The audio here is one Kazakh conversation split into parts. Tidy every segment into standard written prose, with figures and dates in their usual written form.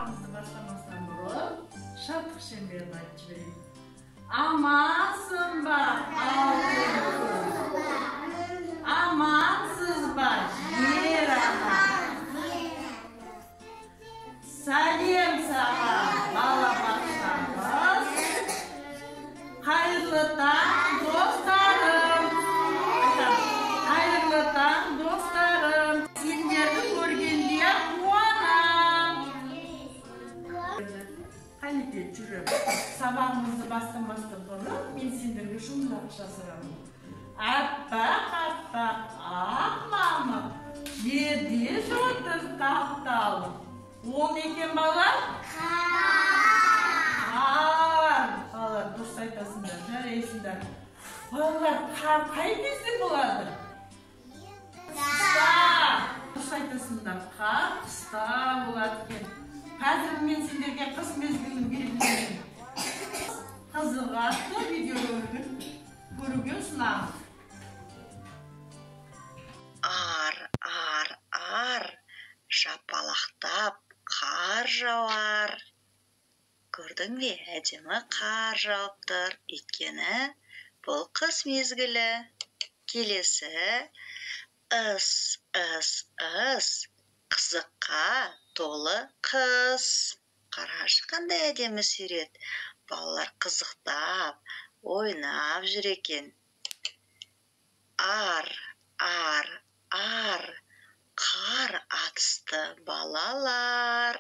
Сабағымызды бастамастан бұрын шаттық шеңберін айтып жіберейік. Амансың ба, алтын қыз? Амансыз ба, жер ана? Сәлем саған, балабақшамыз. Қайырлы таң, достарым. Қайырлы таң, достарым. Сендерді көргенде қуанам. Қанекей, жүріп. Сабағымызды бастамастан бұрын мен сендерге жұмбақ жасырамын. Аппақ, аппақ, ақ мамық, жерде жатыр тапталып. Ол не екен, балалар? Қар. Балалар, дұрыс айтасыңдар, жарайсыңдар. Балалар, қар қай кезде болады? Қыста. Дұрыс айтасыңдар, қар қыста болады екен. Қазір мен сендерге қыс мезгілінің белгілерін қызық атты видеоролигін көруге ұсынамын. Ар, ар, ар, жапалақтап қар жауар. Көрдің бе, әдемі қар жауып тұр. Өйткені бұл қыс мезгілі. Келесі ыс, ыс, ыс, қызыққа толы қыс. Қарашы, қандай әдемі сурет. Балалар қызықтап, ойнап жүр екен. Ар, ар, ар, қар атысты балалар.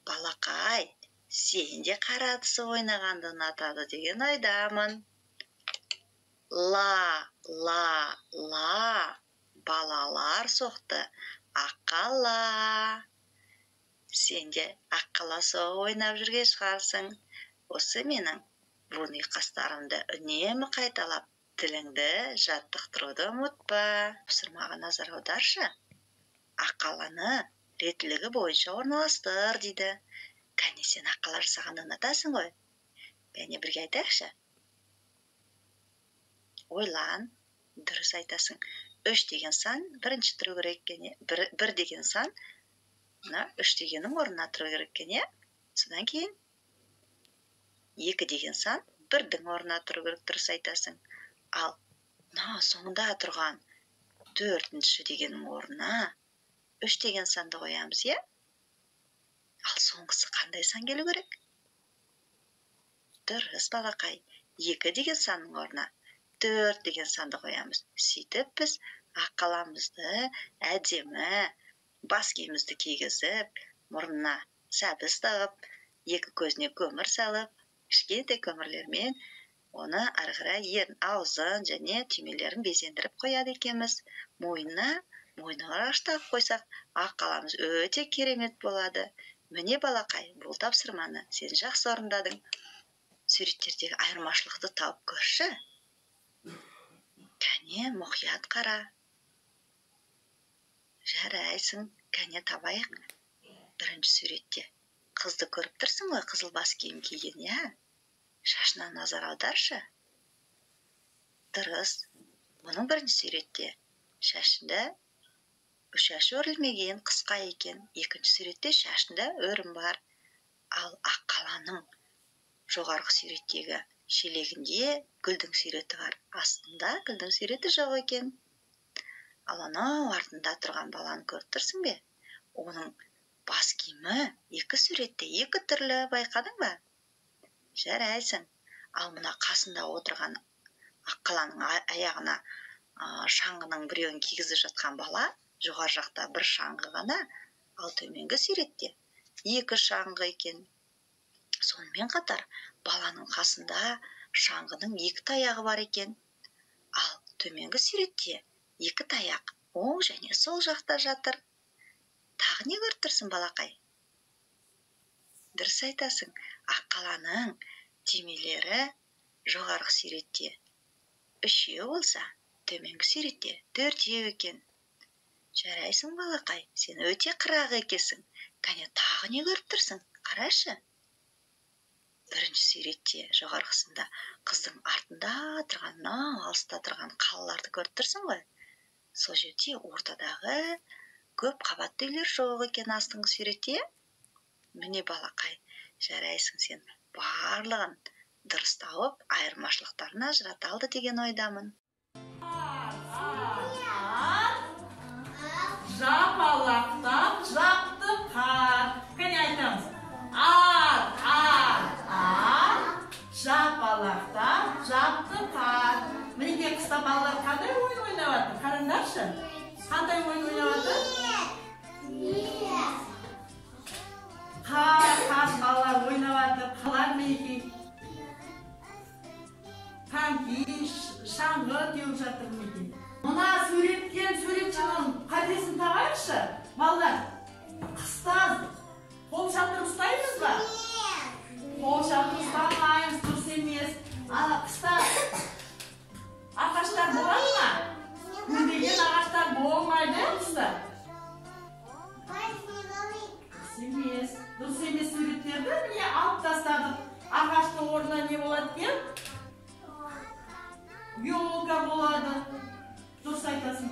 Балақай, сен де қар атысып ойнағанды ұнатады деген ойдамын. Ла, ла, ла, балалар соқты аққала. Сен де аққала соғып ойнап жүрген шығарсың. Осы менің буын ұйқастарымды үнемі қайталап, тіліңді жаттықтыруды ұмытпа. Тапсырмаға назар аударшы. Аққаланы реттілігі бойынша орналастыр дейді. Кәне, сен аққала жасағанды ұнатасың ғой. Кәне, бірге айтайықшы. Ойлан, дұрыс айтасың. 3 деген сан бірінші тұру керек екен, бір деген сан мына 3 дегеннің орнына тұру керек екен, иә? Содан кейін 2 деген сан 1-дің орнына тұру керек, дұрыс айтасың. Ал мына соңында тұрған 4-ші дегеннің орнына 3 деген санды қоямыз, иә? Ал соңғысы қандай сан келу керек? Дұрыс, балақай. 2 деген санның орнына 4 деген санды қоямыз. Сөйтіп біз аққаламызды әдемі бас киімімізді кигізіп, мұрнына сәбіз тағып, екі көзіне көмір салып, кішкентай көмірлермен оны ары қарай ерін, аузын және түймелерін безендіріп қояды екенбіз. Мойнына мойнағаш тағып қойсақ, аққаламыз өте керемет болады. Міне, балақай, бұл тапсырманы сен жақсы орындадың. Суреттердегі айырмашылықты тауып көрші. Кәне, мұқият қара. Жарайсың, кәне табайық. Бірінші суретте қызды көріп тұрсың ғой, қызыл бас киім киген, иә? Шашына назар аударшы. Дұрыс. Оның бірінші суретте шашында шашы өрілмеген, қысқа екен. Екінші суретте шашында өрім бар. Ал аққаланың жоғарғы суреттегі шелегінде гүлдің суреті бар. Астында гүлдің суреті жоқ екен. Ал анау артында тұрған баланы көріп тұрсың бе? Оның бас киімі екі суретте екі түрлі, байқадың ба? Жарайсың. Ал мына қасында отырған аққаланың аяғына шаңғының біреуін кигізіп жатқан бала, жоғары жақта бір шаңғы ғана, ал төменгі суретте екі шаңғы екен. Сонымен қатар баланың қасында шаңғының екі таяғы бар екен. Ал төменгі суретте екі таяқ оң және сол жақта жатыр. Тағы не көріп тұрсың, балақай? Дұрыс айтасың. Аққаланың түймелері жоғарғы суретте 3 болса, төменгі суретте 4 екен. Жарайсың, балақай, сен өте қырағы екенсің. Кәне, тағы не көріп тұрсың? Қарашы. Бірінші суретте жоғарғысында қыздың артында тұрған, мынау алыста тұрған қалаларды көріп тұрсың ғой. Сол жерде ортадағы көп қабатты үйлер жоқ екен астыңғы суретте. Міне балақай, жарайсың сен. Барлығын дұрыс тауып, айырмашылықтарын ажырата алды деген ойдамын. Жапалақтап жапты қар. Кәне айтамыз. Ар, ар, ар, жапалақтап жапты қар. Мінекей қыста балалар қандай ойын ойнап жатыр? Қараңдаршы. Қандай ойын ойнап жатыр? Қар, қар балалар ойнап жатыр. Қалар мінекей. Коньки, шаңғы теуіп жатыр мінекей. Мына суреткен суретшінің қатесін табайықшы. Балалар, қыста қол шатыр ұстаймыз ба? Қол шатыр ұстамаймыз, дұрыс емес. Ана қыста ағаштар болады ма? Гүлдеген ағаштар болмайды қыста. Дұрыс емес. Дұрыс емес суреттерді міне алып тастадық. Ағаштың орнына не болады екен? Елка болады. Дұрыс айтасың.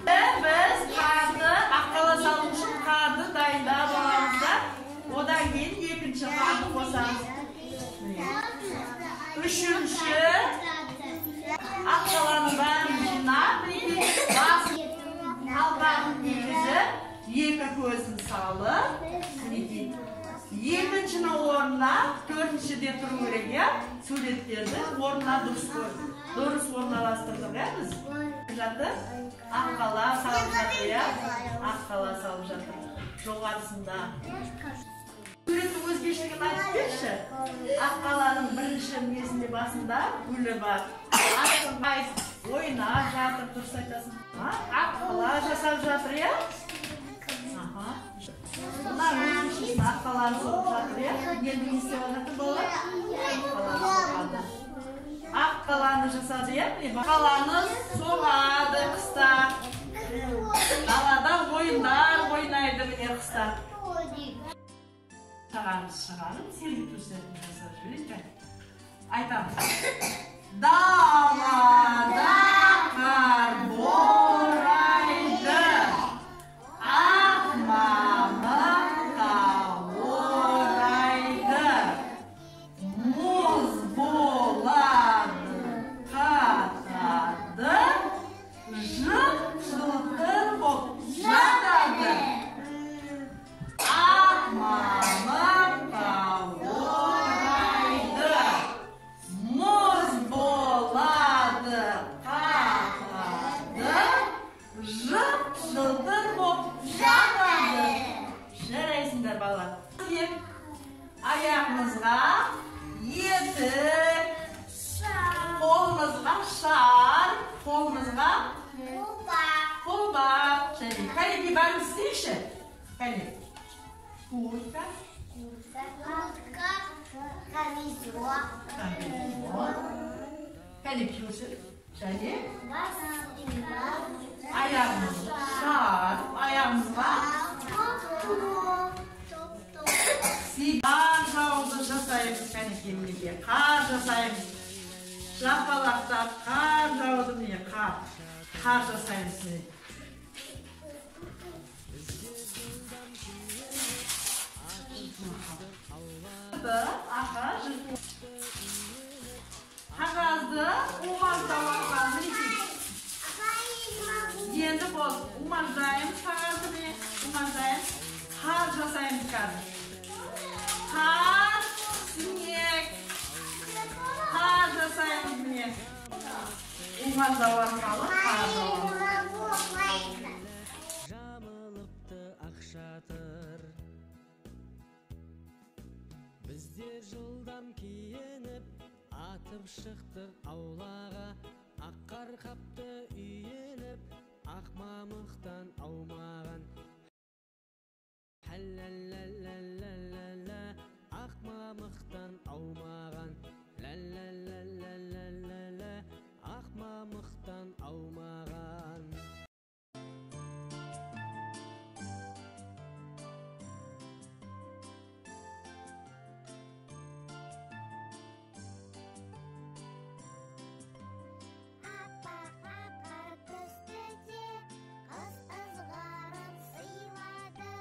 Біз қарды аққала салу үшін қарды дайындап аламыз да, одан кейін екінші қарды қосамыз. Үшінші аққаланың бәрін жинап, мінекей қалпағын кигізіп, екі көзін салып, мінекей екіншінің орнына төртіншіде тұру керек, иә? Суреттерді орнына дұрыс орналастырдық, иә біз? Жатыр, аққала салып жатыр, иә? Аққала салып жатыр жоғарысында. Суреттің өзгешелігін айтып берші. Аққаланың бірінші несінде басында гүлі бар. Аттың ойнап жатыр, дұрыс айтасың. Аққала жасап жатыр, иә? Мына өзгешесін аққаланы соғып жатыр, иә? Енді не істеп жатыр балалар? Аққаланы соғады. Аққаланы жасады, иә? Аққаланы соғады қыста. Далада ойындар ойнайды міне қыста. Шығарып, шығарып, сергіту сәтін жасап жіберейік. Айтамыз. Далада қар борайды, ақ мамыққа орайды, мұз болады, қатады, жып-жылтыр боп жатады. Ақ мамыққа орайды, мұз болады, қатады, жып-жылтыр боп жатады. Жарайсыңдар, балалар. Аяғымызға етік, қолымызға шар, қолымызға қолғап. Және кәнекей бәріміз істейікші. Кәне. Куртка, комбинезон. Кәне көрсет. Және аяғымызға шар, аяғымызға қар жауды жасаймыз. Кәнекей мінекей қар жасаймыз. Жапалақтап қар жауды міне қар. Қар жасаймыз міне. Қағазды умаждау арқылы мінекей. Енді бол умаждаймыз қағазды міне, умаждаймыз. Қар жасаймыз қазір. Қар, снег. Қар жасаймыз міне. Умаждау арқылы қар жауамыз. Жамылыпты ақ шатыр. Біздер жылдам киініп, атып шықтық аулаға. Ақ қар қапты үйіліп, ақ мамықтан аумаған. Ла-ла-ла-ла-ла-ла, ақ мамықтан аумаған. Ла-ла-ла-ла-ла-ла, ақ мамықтан аумаған. Аппақ қар түсті де, қыс ызғарын сыйлады.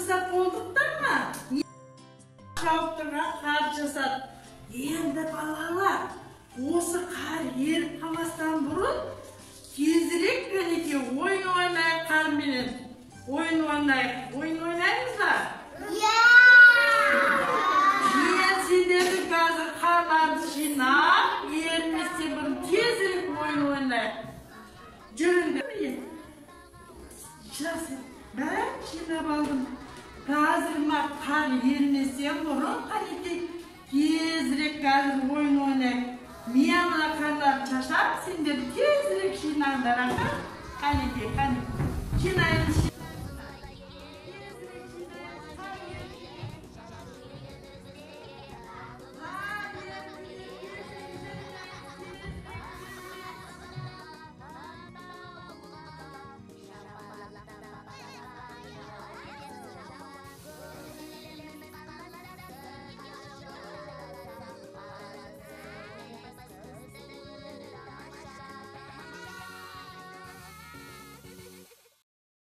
жасап болдық та ма? Жауып тұрған қар жасадық. Енді балалар, осы қар еріп қалмастан бұрын тезірек кәнекей ойын ойнайық қарменен. Ойын ойнайық. Ойын ойнаймыз ба? Иә! Мен сендерді қазір қарларды жинап, еріместен бұрын тезірек ойын ойнайық. Жүріңдер. Жақсы, бәрін жинап алдым. Қазір мына қар еріместен бұрын қанекей тезірек қазір ойын ойнайық. Мен мына қарларды шашам, сендер тезірек жинаңдар, аха? Қанекей, қане. Жинаймыз.